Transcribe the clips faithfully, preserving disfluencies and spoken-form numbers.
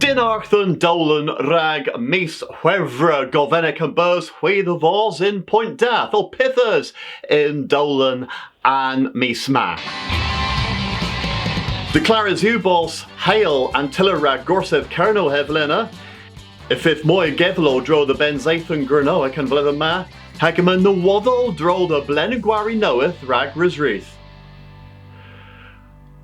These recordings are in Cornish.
Dynnargh dhe'n dowlen rag mis Hwevrer, govenek a'm beus hwi dhe vos yn poynt da. Ytho pyth eus y'n dowlen an mis ma? Deklarys yw bos Heyl an tyller rag Gorsedh Kernow hevlena. Y fydh moy a gedhlow a-dro dhe Bennseythen Gernewek an vledhen ma, hag yma nowodhow a-dro dhe Blen an Gwari Nowydh rag Resrudh.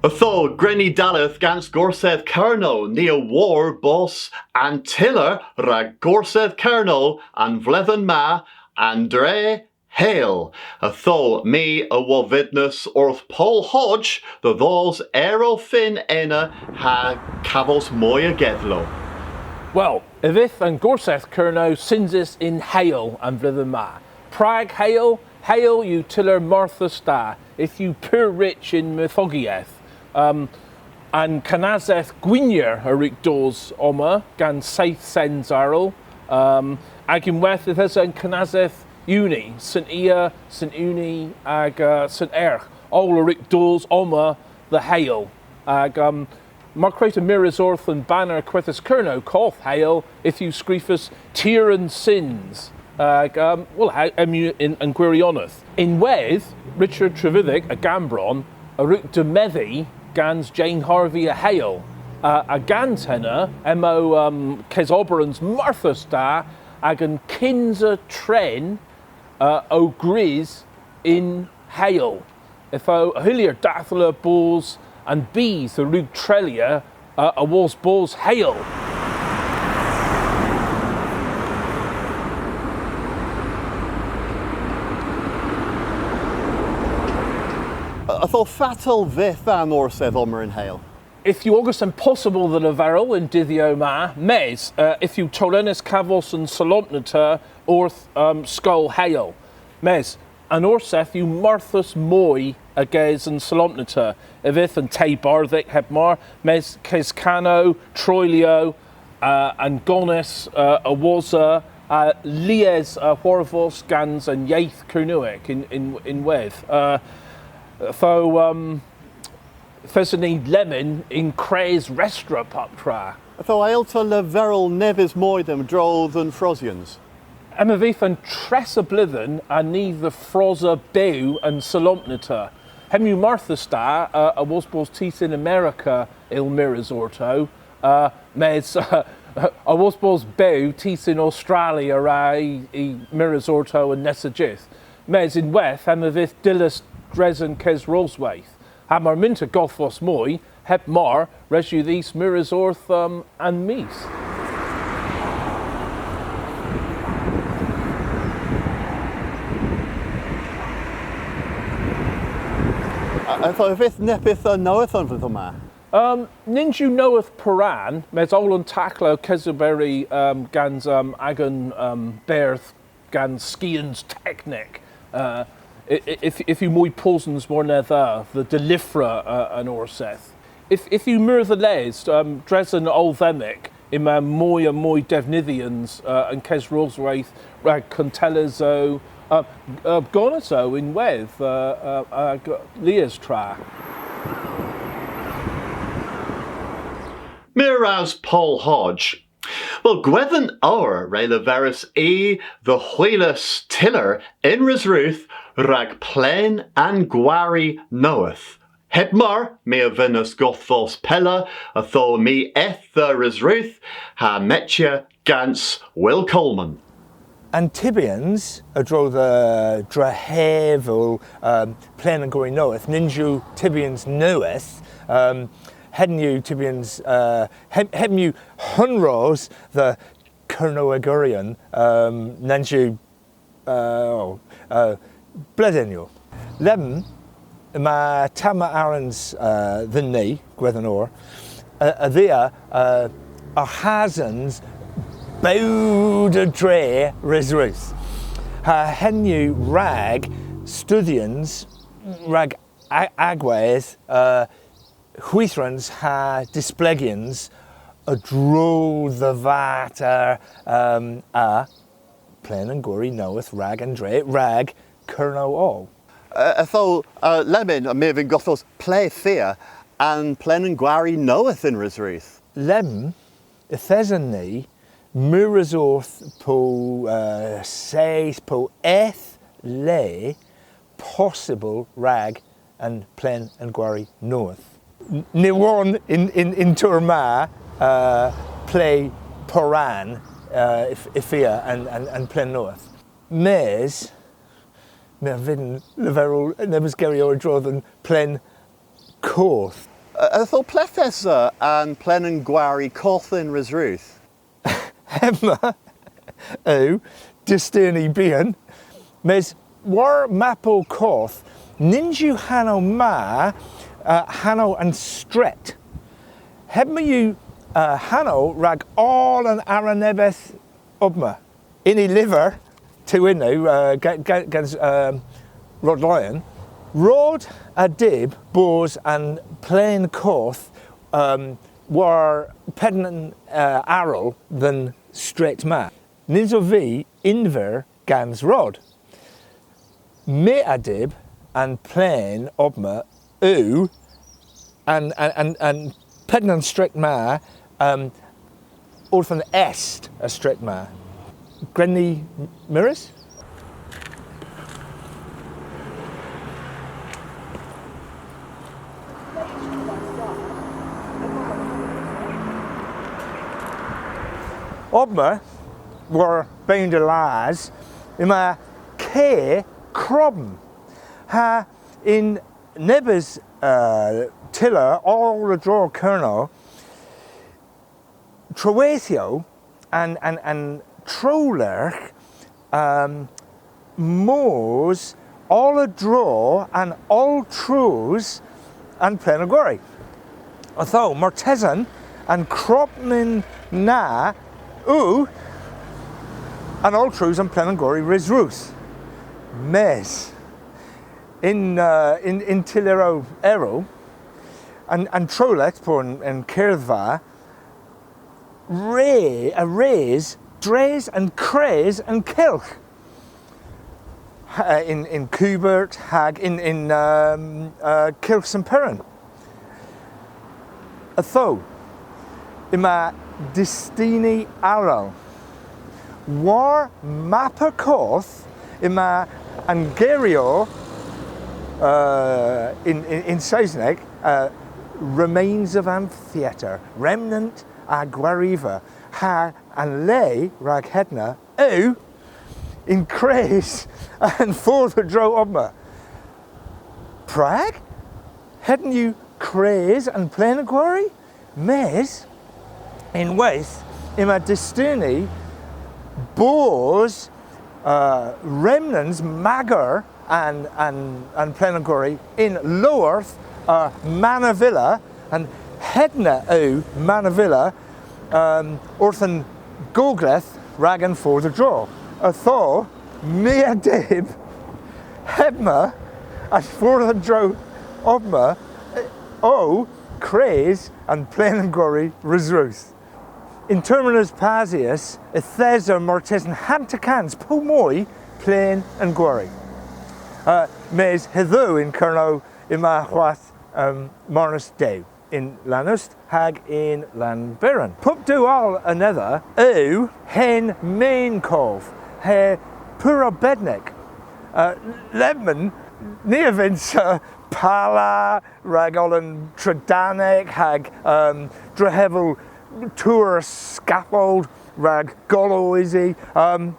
Ytho, gwren ni dalleth gans Gorsedh Kernow, ni a wor bos an tyller rag Gorsedh Kernow an vledhen ma an dre Heyl. Ytho, my a wovynnas orth Pol Hodge dhe dhos er ow fynn ena ha kavos moy a gedhlow. Wel, y fydh an Gorsedh Kernow synsys yn Heyl an vledhen ma. Prag Heyl? Heyl yw tyller marthys da, yth yw pur rych yn mythogieth. Um, an kanasedh Gwinyer a wrug dos omma gans seyth sens arall. Um, hag ynwedh yth esa an kanasedh Uni, Sen Ia, Sen Uni hag, uh, Sen Ergh. Oll a wrug dos omma dhe Heyl. Hag, um, Mar kwre'ta mires orth an baner Kowethas Kernow, koth Heyl, yth yw skrifys Tir an Syns. Hag, um, wel, ha-, hemm yw yn, yn gwiryonedh. Ynwedh, Richard Trevithick a Gambron a wrug demedhi gans Jane Harvey a Heyl. Uh, ha gans henna, hemm o, um, kesoberans marthys da, hag an kynsa tren, uh, o gwrys yn Heyl. Ytho, y hyllir dadhla bos an bys a wrug treylya, uh, awos bos Heyl. Ytho fatel vydh an Orsedh omma yn Heyl? Yth yw ogas an possybyl dhe leverel y'n dydhyow ma, mes, uh, yth yw towlennys kavos an solempnita orth, um, Skol Heyl. Mes, an Orsedh yw marthys moy ages an solempnita. Y fydh an te bardhek heb mar, mes keskanow, troylyow, uh, an gonis, uh, a-wosa, ha lies, uh, hwarvos gans an yeth Kernewek yn, yn, ynwedh. Uh, ytho, um, yth eson ni lemmyn yn kres restra pub tra. Ytho a yll'ta leverel nebes moy dhymm a-dro dhe'n frosyans? Hemm a vydh an tressa bledhen a ni dhe frosa bew an solempnita. Hemm yw marthys da, uh, awos bos tus yn Amerika a yll mires orto, uh, mes, uh, awos bos bew tus yn Ostrali a wra y, y mires orto an nessa jydh. Mes ynwedh, hemm a vydh dyllys dres an kesrosweyth. Ha mar mynn'ta godhvos moy, heb mar, res yw dhis mires orth, um, An Mis. A, ytho, a vydh neppyth, uh, nowydh an vledhen ma? Um, nyns yw nowydh poran, mes oll an taklow kesoberi, um, gans, um, agan, um, berdh gans skians teknik. Uh, y-, y-, yth, yth yw moy possybyl warnedha dhe dhelivra, uh, an Orsedh. Yth, yth yw meur dhe les, um, dres an Oldhemmik, yma moy ha moy devnydhyans, uh, an kesrosweyth rag kuntellysow, uh, uh, gonisyow ynwedh, uh, uh, hag lies tra. Meur ras Pol Hodge. Wel, Gwedhen Owr re leveris i dhe hwilas tyller yn Resrudh rag Plen an Gwari Nowydh. Heb mar, my a vynnas godhvos pella ytho my eth dhe Resrudh ha metya gans Will Coleman. An tybyans a-dro dhe dhrehevel, um, Plen an Gwari Nowydh, nyns yw tybyans nowydh, um, henn yw tybyans, uh, Hemm, hemm yw hunros dhe Gernewegoryon, um, nans yw, uh, oh, uh, bledhynnyow. Lemmyn, yma tamm a arghans, uh, dhyn ni, Gwedhen Owr, uh, a-dhia, uh, arghasans bew dhe dre Resrudh. Ha henn yw rag studhyans, rag a-, agwedh, uh, hwithrans ha displegyans a-dro dhe vater, um, a Plen an Gwari Nowydh rag an dre, rag Kernow oll. Uh, ytho, uh, lemmyn, my a vynn godhvos ple fia an Plen an Gwari Nowydh yn Resrudh. Lemmyn, Yth esen ni mires orth po, eh, seyth po eth le possybyl rag an plen an gwari nowydh. N-, ny wonn yn, yn, yn tur ma, eh, ple poran, eh, y f-, y fia an, an, an plen nowydh. Mes, my a vynn leverel nebes geryow a-dro dhe'n plen koth. A, ytho, ple'th esa an plen an gwari koth yn Resrudh? Hemma yw dustuni byghan, mes war mapow koth, nyns yw hanow ma, eh, hanow an stret. Hemma yw, eh, hanow rag oll an aranebeth obma. Yn y lyver tewynno, eh, ga-, ga-, gans, ehm, Rod Lyon, Rod a dyb bos an plen koth, ehm, war pednan, eh, arall dhe'n stret ma. Nyns ov vy unn veur gans Rod. My a dyb an plen obma yw an, an, an, an pednan stret ma, um, orth an est a stret ma. Gwren ni mires? Obma, war bownder las, yma kay krobm. Ha yn nebes, eh, tyller oll a-dro Kernow, treweythyow an, an, an trolergh, um, mos oll a-dro an oll treus an plen an gwari. Ytho, martesen an krobmyn na yw an oll treus an plen an gwari Resrudh. Mes, yn, uh, yn, yn tylleryow erel, an, an trolergh po an, an kerdhva, re, a res dres an kres an kylgh. Ha, yn, yn Kubert hag yn, yn, um, uh, Kylgh Sen Peran. Ytho, yma dustuni arall. War mappa koth yma an geryow, uh, yn, yn, yn Sowsnek, uh, remains of amphitheatre, remnant a gwariva, ha an le rag hedna yw yn kres an fordh a-dro obma. Prag? Hedna yw kres an plen an gwari? Mes, ynwedh, yma dustuni bos, uh, remnants magor an, an, an plen an gwari yn lowarth, uh, Manavilla, ha hedna yw Manavilla, um, orth an gogledh rag an fordh a-dro. Ytho, my a dyb, hemma, an fordh a-dro obma, eh, o kres an plen an gwari Resrudh. Yn termyn eus passys, yth esa martesen hanter kans po moy plen an gwari. Uh, mes hedhyw yn Kernow yma hwath, um, marnas dew, yn Lannust hag yn Lannberan. Pub dew oll anedha yw hen men kov, ha pur arbednek. Uh, lebmyn, ni a vynnsa pala rag oll an tredanek hag, um, drehevel tour scaffold rag golow usi, um,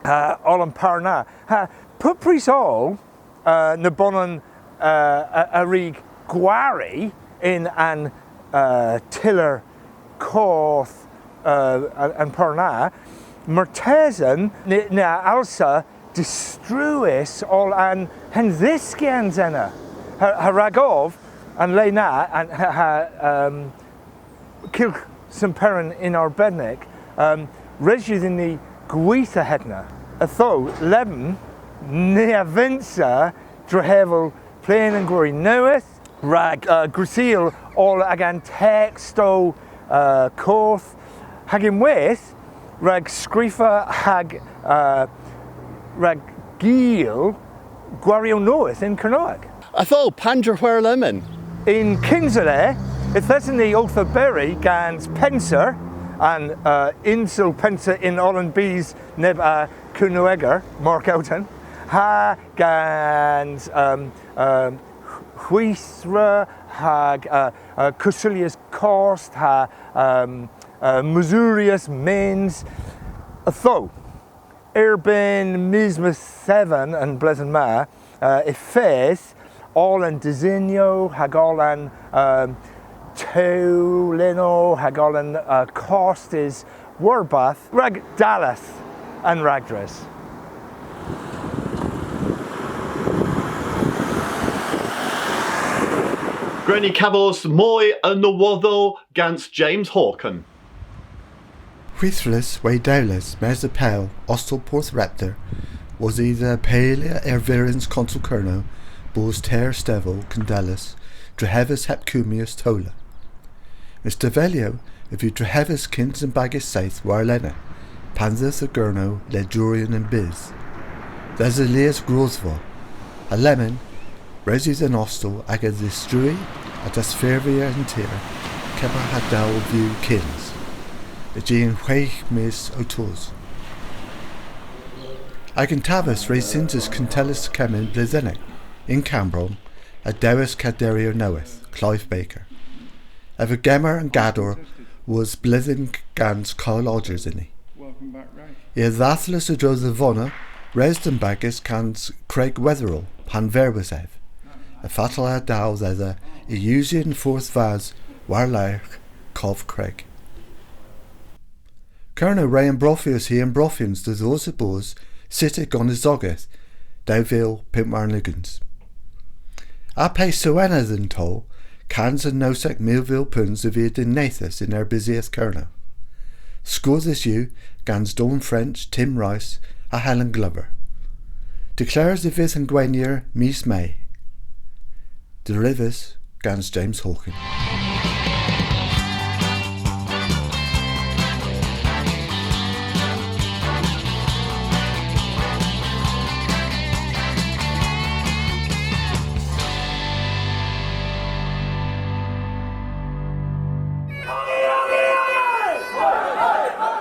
uh, oll an par na. Ha, pupprys oll, uh, nebonan, uh, a, a wrug gwari yn an, uh, tyller koth, uh, a-, an par na, martesen ni, ni a alsa distrui oll an hendhyskyans ena. Ha, ha ragov an le na, an, ha, ha, um, Kylgh Sen Peran yn arbednek, um, res yw dhyn ni gwitha hedna. Ytho, lebmyn, ni a vynnsa drehevel plen an gwari nowydh, rag, uh, gwrysil oll agan tekstow, uh, koth, hag ynwedh, rag skrifa hag, uh, rag gul gwariow nowydh yn Kernewek. Ytho, pandr'a hwer lemmyn? Yn kynsa le, yth esen ni owth oberi gans penser An, uh, unnsa pensa yn oll an bys neb a Gernowegor, mar gowton, ha gans, um, um, hwithra, hag, uh, uh, kusulyas kost, ha, um, uh, mesurias myns. Ytho, erbynn mis Metheven an bledhen ma, uh, y fydh oll an desinyow hag oll an, um, towlennow hag oll an, uh, kostys warbarth rag dalleth an ragdres. Gwren ni kavos moy a nowodhow gans James Hawken. Hwithrelys hwedhel mes dhe Bell, Ostel Porth Reptor, wosa dhe Bell, ervirans Konsel Kernow, bos teyr stevel kandellys, drehevys heb kummyas towlen. Mes Develyow a veu drehevys kyns an bagas seyth warlena, pan dheuth dhe Gernow ledyoryon an bys. Yth esa lies groesva, ha lemmyn, res yw dhe'n ostel aga dhistrui ha disfurvya an tir kepar ha dell veu kyns, a-ji an hwegh mis ow tos. Agan taves re synsas kuntelles kemmyn bledhynek yn Kammbronn a dhewis kaderyer nowydh, Clive Baker. Ev a gemmer an gador wosa bledhen gans Carl Odgers ynni. I a dhadhlas a-dro dhe vona res dhe'n bagas gans Craig Weatherall pan verwis ev, ha fatel a dal dhedha y usya an fordh vas war-lergh kov Craig. Kernow re ambrofyas hy ambrofyans dhe dhos ha bos sita gonisogeth dew vil pymp warn ugens. Ha pe sewena dhe'n toll, kans ha nownsek milvil peuns a via dinythys yn erbysieth Kernow. Skoodhys yw gans Dawn French, Tim Rice ha Helen Glover. Deklerys y fydh an gwener mis Me. Derivas gans James Hawken.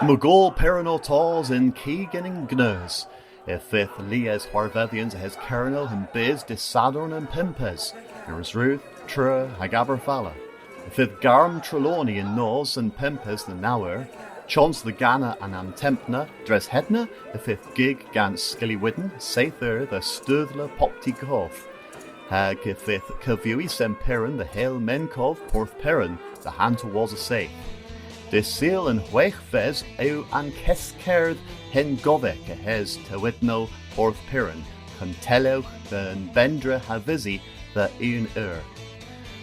Mogol Peran ow tos yn kig yn kneus. Y fydh lies hwarvedhyans a-hys Kernow ha'n bys dy' Sadorn an pympes, Resrudh, Truru hag Aberfala. Y fydh Garm Trelawny y'n nos an pympes dhe naw eur, chons dhe gana an antempna, dres henna y fydh gig gans Skillywidden, seyth eur dhe Studhla Popti Goth. Hag y fydh kevewi Sen Peran dhe Hel Menkov, Porth Peran, dhe hanter wosa seyth. Dy' Sul an hweghves yw an keskerdh hengovek a-hys Tewynnow, Porth Peran, kuntellewgh dhe'n bendra ha vysi dhe unn eur.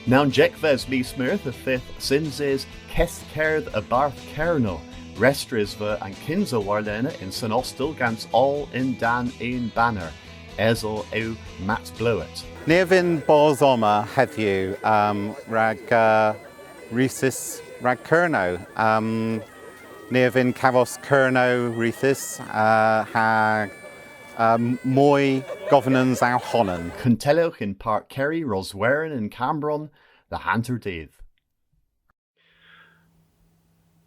Nownsegves mis Meurth y fydh synsys Keskerdh a-barth Kernow, restrys veu an kynsa warlena yn Sen Ostel gans oll yn-dann unn baner. Esel yw Matt Blewett. Ni a vynn bos omma hedhyw, um, rag, uh, reythys rag Kernow. Um, ni a vynn kavos Kernow reythys, uh, ha, um, moy governans ow honan. Kuntellewgh yn Park Kerry, Rosweren yn Kammbronn, dhe hanter dydh.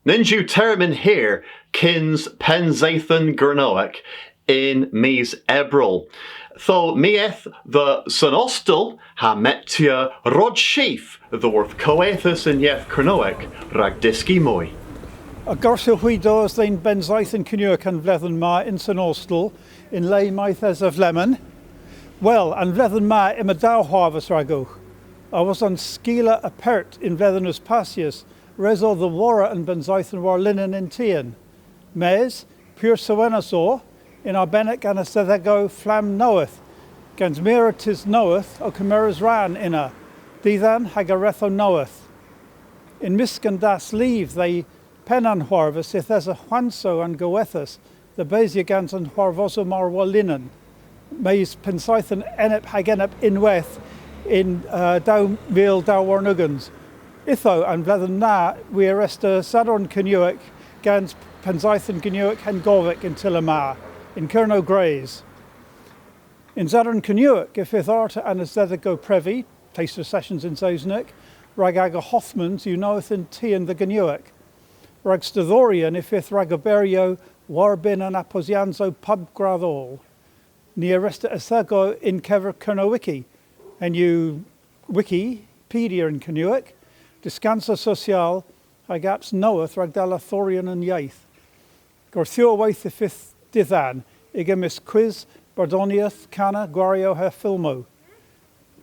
Nyns yw termyn hir kyns Pennseythen Gernewek yn mis Ebrel. Ytho my eth dhe Sen Ostel ha metya Rod Sheaf dhyworth Kowethas an Yeth Kernewek rag dyski moy. A gersowgh hwi dos dhe'n Bennseythen Kernewek an vledhen ma yn Sen Ostel, yn le mayth esov lemmyn? Wel, an vledhen ma yma dew hwarvos ragowgh. Awos an skila apert y'n vledhen eus passys, res o dhe worra an Bennseythen warlinen yn tien. Mes, pur sewenus o, yn arbennik an esedheggow flamm nowydh, gans meur a dus nowydh ow kemeres rann ynna, didhan hag arethow nowydh. Yn mysk an das-liv dhe penn an hwarvos yth esa hwansow an gowethas dhe besya gans an hwarvosow mar warlinen, mes pennseythen enep hag enep ynwedh yn, uh, dew vil dew warn ugens. Ytho, an vledhen na, hwi a resta Sadorn Kernewek gans Pennseythen Kernewek hengovek y'n tyller ma, yn Kernow Gwres. Yn Sadorn Kernewek, y fydh arta an esedheggow previ, taster sessions yn Sowsnek, rag aga hothmans yw nowydh yn tien dhe Gernewek. Rag studhyoryon y fydh rag oberyow warbynn an apposyansow pub gradh oll. Ni a wrussta esedha yn kever Kernowiki, henn yw Wikipedia yn Kernewek, dyskansow sosyal hag apps nowydh rag dallethoryon an yeth. Gorthugherweyth y fydh didhan, y'ga mysk kwiz, bardhonieth, kana, gwariow ha fylmow.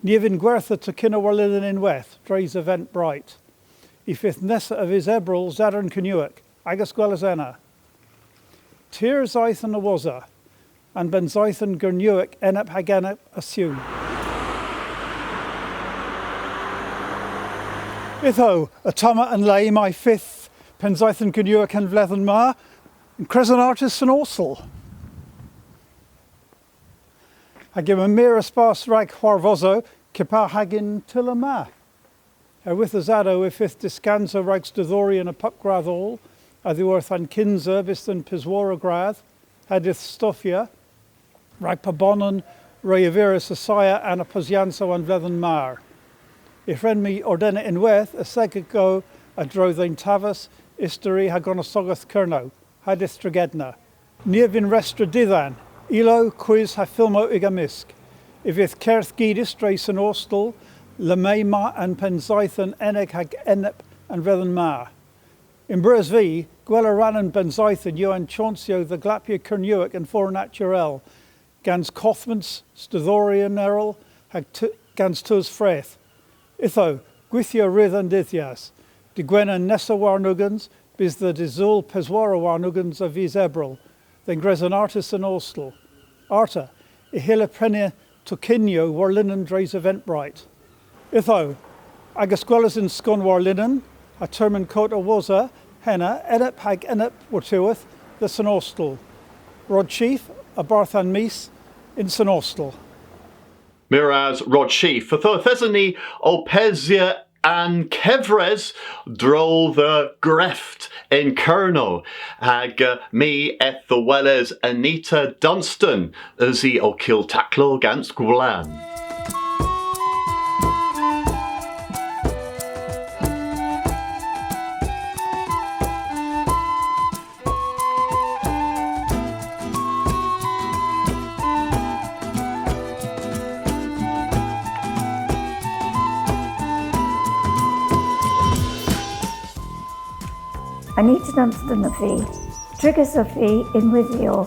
Ni a vynn gwertha tokynyow warlinen ynwedh dres Eventbrite. Y fydh nessa a vis Ebrel Sadorn Kernewek, agas gweles ena. Tir seythen a-wosa, an Bennseythen Gernewek enep hag enep a Sion. Ytho, ottomma an le may fydh Pennseythen Gernewek an vledhen ma, yn Kresen Artys Sen Austell. Hag yma meur a spas rag hwarvosow, kepar hag y'n tyller ma. Herwydh usadow y fydh dyskansow rag studhyoryon a pub gradh oll, a-dhyworth an kynsa bys dhe'n peswara gradh, ha dydh stoffya, rag pubonan re ervirys assaya an apposyansow an vledhen ma. Y hwren my ordena ynwedh esedhyow a-dro dhe'n taves, istori ha gonisogeth Kernow, ha dydh Dregedna. Ni a vynn restra didhan, ilow, kwiz ha fylmow y'ga mysk. Y fydh kerdh gidys dres Sen Austell, le may ma an Pennseythen enep hag enep an vledhen ma. Yn breus vy, gwella rann an Bennseythen yw an chonsyow dhe glappya Kernewek yn fordh naturel, gans kodhvans, studhyoryon erel, ha t-, gans tus freth. Ytho, gwithya a rydh an dydhyas, dy' Gwener nessa warn ugens, bys dhe dy' Sul peswara warn ugens a vis Ebrel, dhe'n Gresen Artys Sen Austell. Arta, y hyllir prena tokynyow warlinen dres Eventbrite. Ytho, agas gweles yn skon warlinen, ha termyn koht a-wosa, henna, enep hag enep wor'tiwedh dhe Sen Austell. Rod Sheaf, a-barth An Mis, yn Sen Austell. Meur ras Rod Sheaf, ytho yth esen ni ow pesya an kevres a-dro dhe greft yn Kernow, hag, eh, my eth dhe weles Anita Dunstan, usi ow kul taklow gans gwlan. Anita Dunstan ov vy, trigys ov vy yn Wydhyow,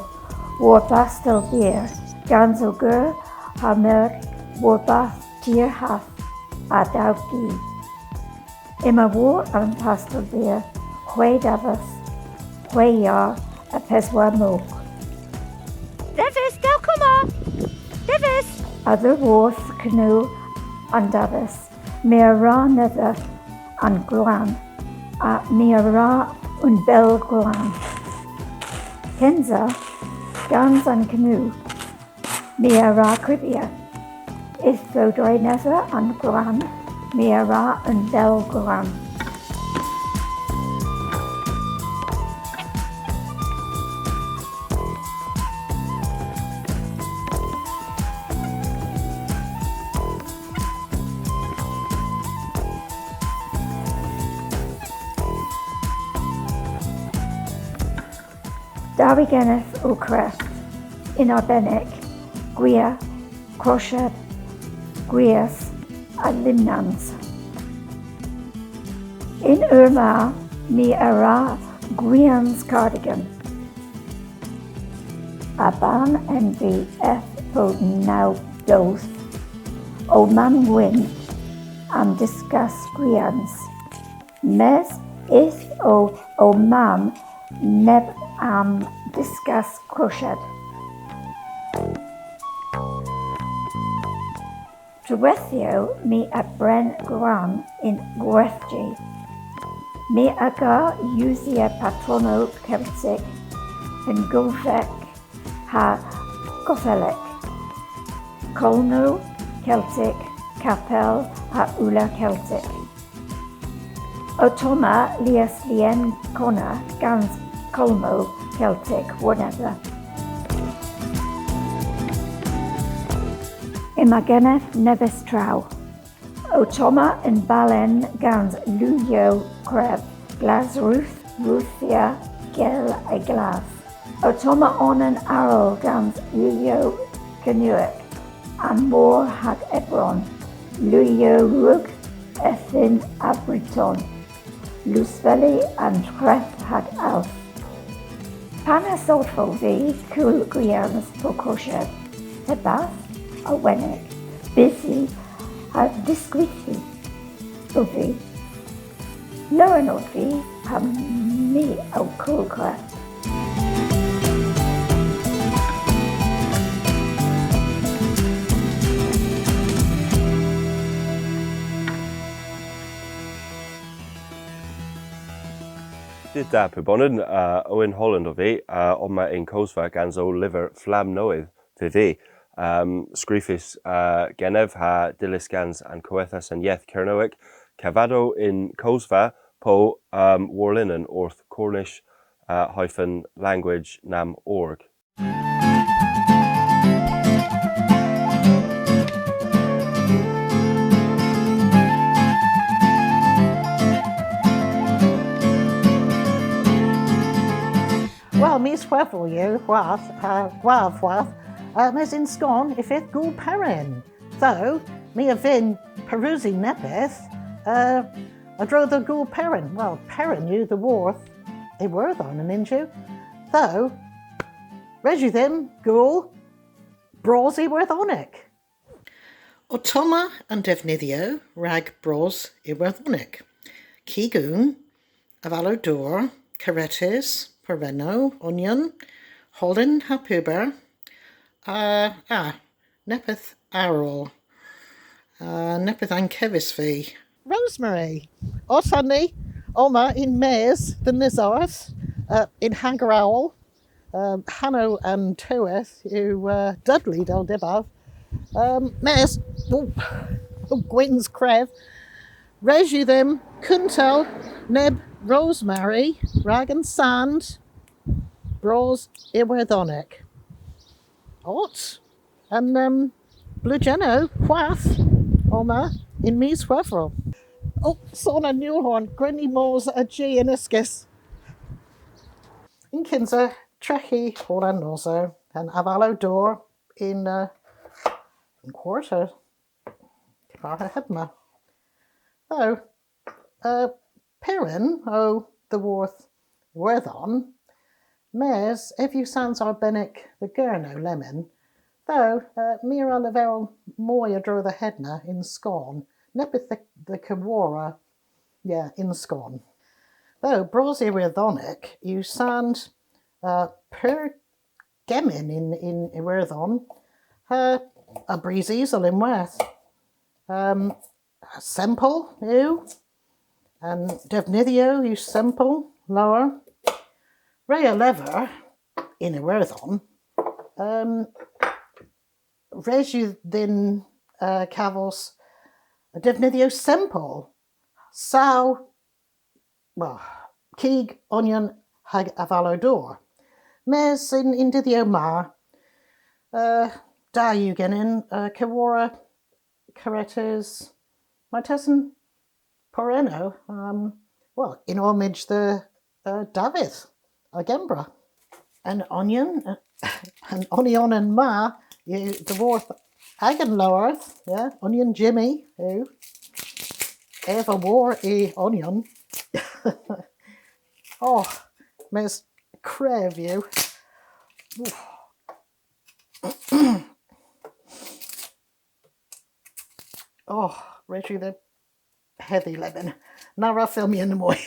war bastel bir, gans ow gur ha merk warbarth tir hath a dhew gi. Yma war an bastel bir hwegh daves, hwegh yar ha peswar mog. Devis, dewgh omma! Devis! A-dhyworth knew an daves, my a wra nedha an gwlan, ha my a wra unn bel gwlan. Kynsa, gans an knew, my a wra kribya. Ytho dre nedha an gwlan, my a wra unn bel gwlan. Dew a genev ow kreft, yn arbennik, gwia, kroched, gwias ha lymnans. Y'n eur ma, my a wra gwians cardigan. A-ban en vy eth po naw bloodh, ow mamm-wynn a'm dyskas gwians. Mes yth o ow mamm neb a'm dyskas kroched. Treweythyow my a bren gwlan yn gwerthji. My a gar usya patronow Keltek, yn Gowethek ha Gothellek, kolmow Keltek, kapel ha ula Keltek. Ottomma lies lien konna gans kolmow Keltek warnedha. Yma genev nebes traow. Ottomma unn balen gans liwyow krev, glas rudh, Ruthia gell ha glas. Ottomma onan arall gans liwyow Kernewek, an mor hag ebron, liwyow rug, ethin ha bryton, loosveli an treth hag als. Pan esedhowgh vy kul gwiarnas po koshek, tebas, awenek, bysi ha diskwithus ov vy. Lowen ov vy ha my ow kolgweyth. Dydh da pubonan, uh, Owen Holland ov vy, uh, omma yn Kowsva gans ow lyver Flamm Nowydh. Vy vy. Um, skrifys, uh, genev ha dyllys gans an Kowethas an Yeth Kernewek, kavadow yn Kowsva po, um, warlinen orth Cornish, uh, hyphen language nam org. Wel, mis Hwevrer yw hwath, uh, gwav hwath, uh, mes yn skon y fydh Gool Peran. Ytho, my a vynn pareusi neppyth, uh, a-dro dhe Gool Peran. Wel, Peran yw dhyworth Iwerdhon, a nyns yw? Ytho, res yw dhymm gul bros Iwerdhonek. Ottomma an devnydhyow rag bros Iwerdhonek. Kig own, avalow dor, karetys, porennow, onyon, holan ha puber, a, a, neppyth arall, a, neppyth ankevys vy. Rosemary. Otta ni omma yn-mes dhe'n Lysardh, uh, yn Hager Owl. Um, hanow an tewedh yw, uh, Dudley, dell dybav. Um, mes, o, o, gwyns krev. Res yw dhymm kuntel neb rosemary rag an sand bros Iwerdhonek. Ott, an, um, bleujennow hwath omma yn mis Hwevrer. O, son an Niwlhorn, gwren ni mos a-ji yn uskis. Yn kynsa, treghi oll an nosow, an avalow dor yn, uh, yn kwarter. Kepar ha hemma. Ytho, uh, Peran o dhyworth Iwerdhon, mes ev yw sans arbennik dhe Gernow lemmyn. Ytho, uh, my a wra leverel moy a-dro dhe hedna yn skon. Neppyth dhe, dhe keworra, yeah, yn skon. Ytho, bros Iwerdhonek yw sand, uh, pur gemmyn yn, yn Iwerdhon, ha, a bris isel ynwedh. Um, sempel yw, an devnydhyow yw sempel lowr. Re a lever yn Iwerdhon, um, res yw dhyn, uh, kavos a devnydhyow sempel, saw, well, kig, onyon hag avalow dor. Mes yn, yn dydhyow ma, uh, da yw genen, uh, keworra karetys, martesen porennow, um, well, yn omage dhe, uh, Davydh a Gembra. An onyon, uh, an onyonan ma yw dhyworth agan lowarth, yeah, onyon Jimmy yw. Ev a wor y onyon. Oh, mes krev yw. Oof. Oh, res yw dhe hedhi lemmyn. Na wra filmya namoy.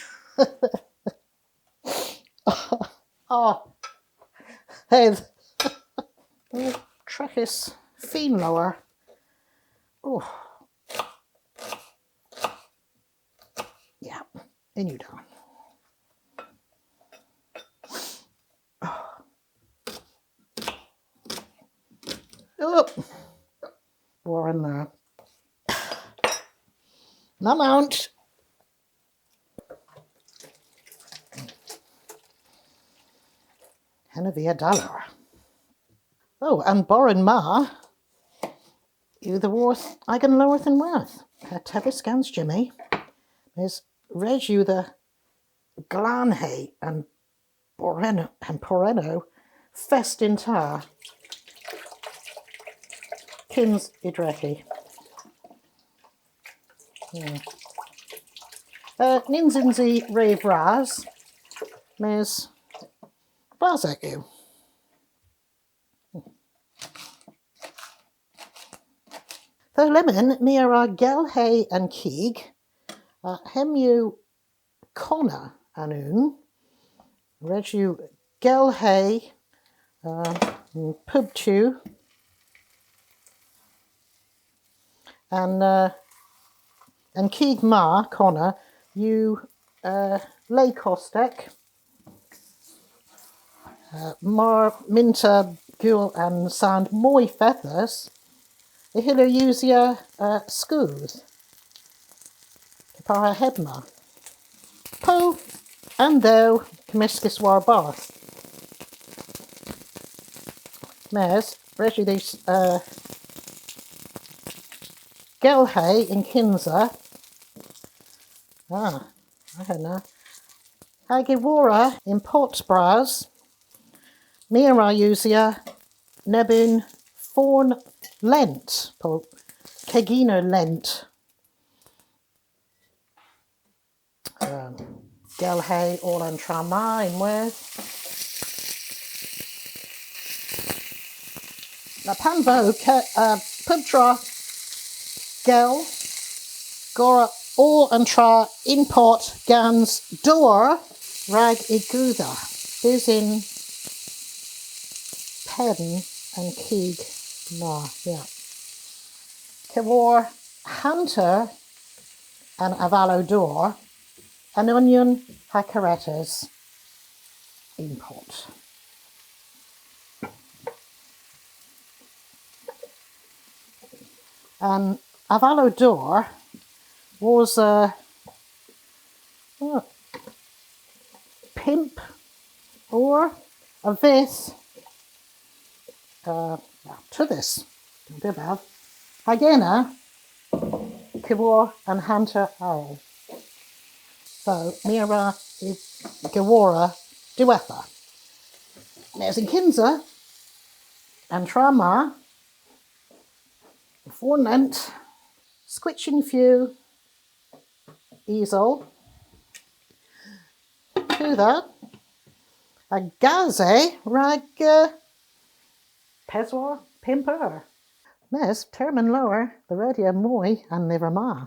Oh, hedh. Treghys fin lowr. Oh. Yeah, yn yw da. Oh. Oop. War in there. Na mount. Henna via da lowr. Oh, an boren ma yw dhyworth agan lowarth ynwedh. Ha tevys gans Jimmy. Mes res yw dhe glanhe an borennow, an borennow fest yn ta. Kyns y dreghi. Hmm. Uh, nyns yns i re vras, mes blasek yw. Ytho lemmyn, my a wra gelhe an kig, uh, hemm yw konna an un. Res yw gelhe, uh, pub tu. An, uh, an kig ma, konna, yw, uh, le kostek. Uh, mar mynta gul an sand moy fethus, y hyllir usya, uh, skoodh. Kepar ha hemma. Po an dhew kemyskys warbarth. Mes, res yw dhis, uh, gelhe yn kynsa. Ah, a henna. Hag y worra yn pot bras, my a wra usya neb unn forn lent, po keginer lent. Um, gelhe oll an tra ma ynwedh. Na pan vo ke-, uh, pub tra gell, gorra oll an tra yn pot gans dowr rag y gudha. Bys yn penn an kig na, yeah. Keworr hanter an avalow dor, an onyon ha karetys yn pot. An avalow dor wosa, uh, pymp our a vydh, uh, well, to this. Dybav. Hag ena, keworr an hanter arall. So, my a wra y geworra diwettha. Mes yn kynsa, an tra ma, forn lent, skwychyn few, isel, kudha, ha gasa rag, uh, peswar, pymp eur. Mes, termyn lowr, dhe redya moy a'n lyver ma.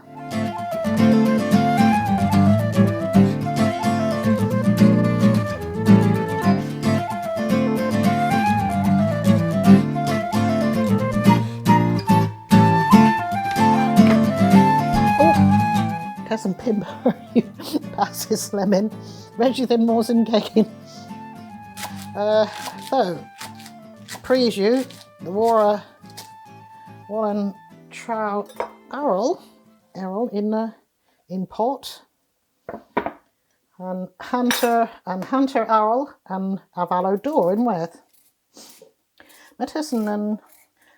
O, tesen pymp eur yw passys lemmyn. Res yw dhymm mos yn kegin. Uh, so, prys yw, dhe worra, worra an tra arall, arall yn, uh, yn pot. An hanter, an hanter arall, an avalow dor ynwedh. Martesen an,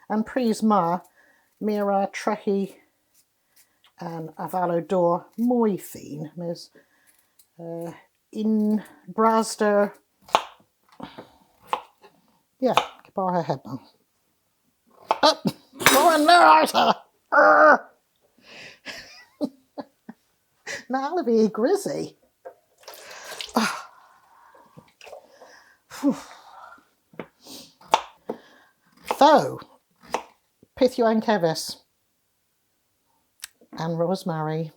an prys ma, my a wra treghi an avalow dor moy fin, mes, uh, yn braster, yeah, kepar ha hemma. Up! Go on there, Arthur! Arr! Na allav vy y grysi. Ah. Phew. Ytho, pyth yw ankevys? An rosemary.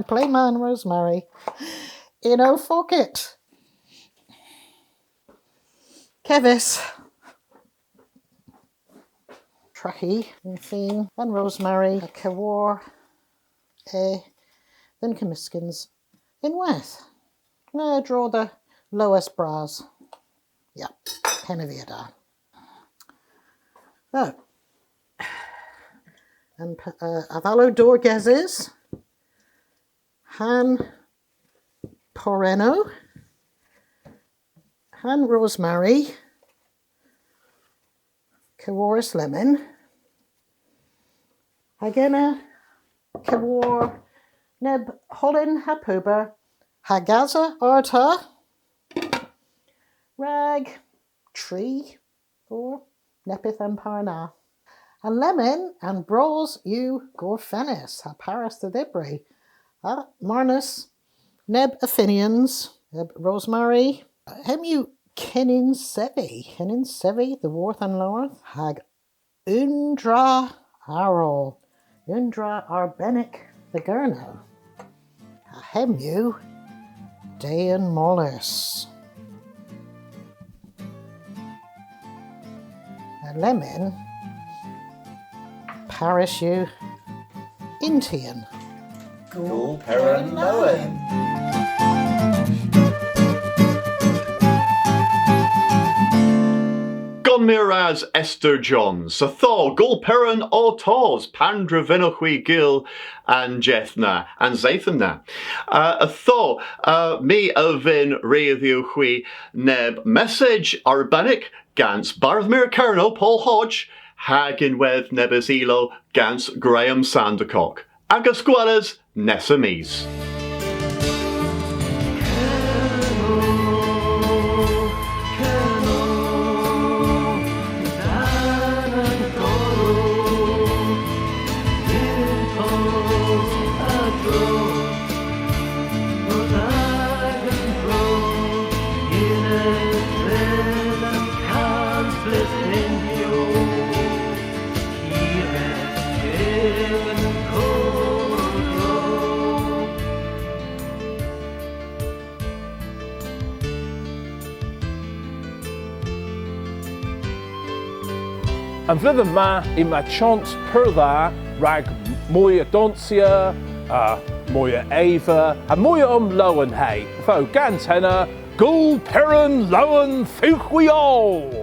Ple'ma an rosemary? Yn ow focket. Kevys. Treghi yn fin an rosemary, ha keworr e dhe'n kemyskans ynwedh. Na, a-dro dhe lowes bras. Ya, henna via da. So, an p-, uh, avalow dor gesys, ha'n porennow, ha'n rosemary, keworrys lemmyn. Hag ena keworr neb holan ha puber Ha gasa arta rag tri, four, neppyth a'n par na. Ha lemmyn an bros yw gorfennys ha parys dhe dhybri. Ha marnas neb affinyans, neb rosemary. Hemm yw kenyn sevi, kenyn sevi dhyworth an lowarth, hag unn dra arall, unn dra arbennik dhe Gernow. Ha hemm yw dehen molys. Ha lemmyn parys yw yn tien. Gool Peran Lowen. Gonn meur ras Esther Johns. Ytho, Gool Peran ow tos, pandr'a vynnowgh hwi gul an jydh na, an seythen na. Uh, ytho, uh, my a vynn ri dhywgh hwi neb messach arbennik gans Bardh Meur Kernow Paul Hodge, hag ynwedh nebes ilow gans Graham Sandercock. Agas gweles nessa mis. An vledhen ma yma chons pur dha rag moy a donsya, ha moy a eva, ha moy a omlowenhe. Ytho gans henna, Gool Peran Lowen dhywgh hwi oll!